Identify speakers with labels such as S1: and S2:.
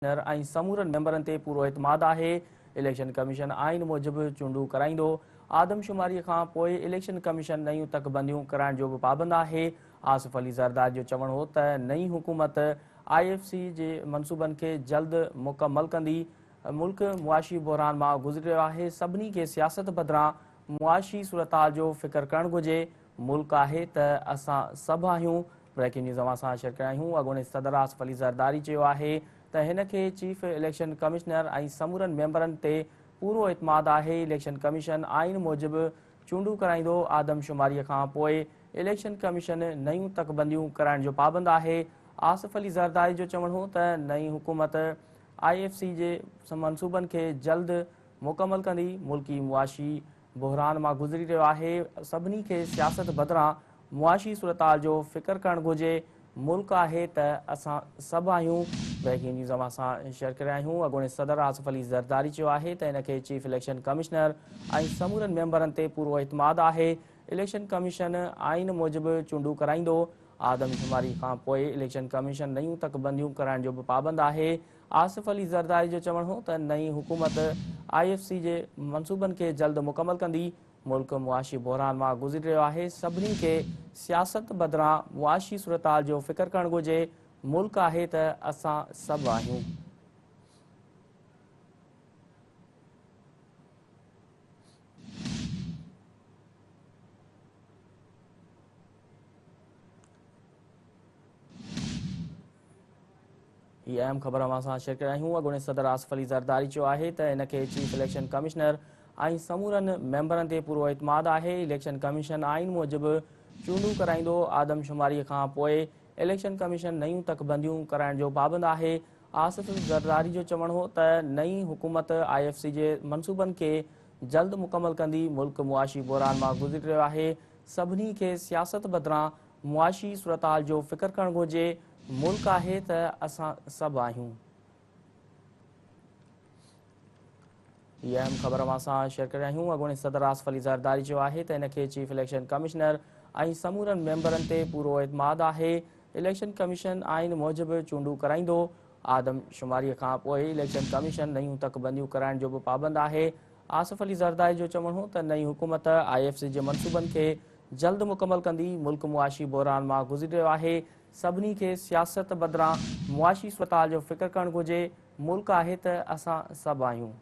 S1: Commissioner ۽ سمورن ميمبرن تي پورو اعتماد آهي، اليڪشن ڪميشن آئين موجب چونڊون ڪرائيندو، آدمشماري کان پوء اليڪشن ڪميشن نيون تڪبنديون ڪرائڻ جو به پابند آهي، آصف علي زرداري جو چوڻ هو ته نئين حڪومت I F C جي منصوبن کي جلد مڪمل ڪندي، ملڪ معاشي بحران مان گذري رهيو آهي، سڀني کي سياست بدران معاشي صورتحال جو فڪر ڪرڻ گهرجي، ملڪ آهي ته اسان سڀ آهيون. بريڪنگ نيوز اوهان سان شيئر ڪري آهيون اڳوڻي صدر آصف علي زرداري چيو آهي ته هن کي چيف اليڪشن ڪمشنر ۽ سمورن ميمبرن تي پورو اعتماد آهي، اليڪشن ڪميشن آئين موجب چونڊون ڪرائيندو، آدمشماري کان پوء اليڪشن ڪميشن نيون تڪبنديون ڪرائڻ جو پابند آهي. آصف علي زرداري جو چوڻ هو ته نئين حڪومت I F C جي منصوبن کي جلد مڪمل ڪندي، ملڪي معاشي بحران مان گذري رهيو آهي، سڀني کي سياست بدران معاشي صورتحال جو فڪر ڪرڻ گهرجي، ملڪ آهي ته اسان سڀ آهيون. بريڪنگ نيوز اوهان سان شيئر ڪري رهيا آهيون، اڳوڻي صدر آصف علي زرداري چيو آهي ته هن کي چيف اليڪشن ڪمشنر ۽ سمورن ميمبرن تي پورو اعتماد آهي، اليڪشن ڪميشن آئين موجب چونڊون ڪرائيندو، آدمشماري کان پوء اليڪشن ڪميشن نيون تڪبنديون ڪرائڻ جو به پابند آهي، آصف علي زرداري جو چوڻ هو ته نئين حڪومت I F C جي منصوبن کي جلد مڪمل ڪندي، ملڪ معاشي بحران مان گذري رهيو آهي، سڀني کي سياست بدران معاشي صورتحال جو فڪر ڪرڻ گهرجي، ملڪ آهي ته اسان سڀ آهيون. هي اهم خبر اوهان سان شيئر ڪري آهيون اڳوڻي صدر آصف علي زرداري چيو آهي ته هن کي چيف اليڪشن ڪمشنر ۽ سمورن ميمبرن تي پورو اعتماد آهي، اليڪشن ڪميشن آئين موجب چونڊون ڪرائيندو، آدمشماري کان پوء اليڪشن ڪميشن نيون تڪبنديون ڪرائڻ جو پابند آهي، آصف زرداري جو چوڻ هو ته نئين حڪومت I F C جي منصوبن کي جلد مڪمل ڪندي، ملڪ معاشي بحران مان گذري رهيو آهي، سڀني کي سياست بدران معاشي صورتحال جو فڪر ڪرڻ گهرجي، ملڪ آهي ته اسان سڀ آهيون. هي اهم خبر اوهان سان شيئر ڪري رهيا آهيون، اڳوڻي صدر آصف علي زرداري چيو آهي ته هن کي چيف اليڪشن ڪمشنر ۽ سمورن ميمبرن تي پورو اعتماد آهي، اليڪشن ڪميشن آئين موجب چونڊون ڪرائيندو، آدمشماري کان پوء اليڪشن ڪميشن نيون تڪبنديون ڪرائڻ جو به پابند آهي، آصف علي زرداري جو چوڻ هو ته نئين حڪومت I F C جي منصوبن کي جلد مڪمل ڪندي، ملڪ معاشي بحران مان گذري رهيو آهي، سڀني کي سياست بدران معاشي صورتحال جو فڪر ڪرڻ گهرجي، ملڪ آهي ته اسان سڀ آهيون.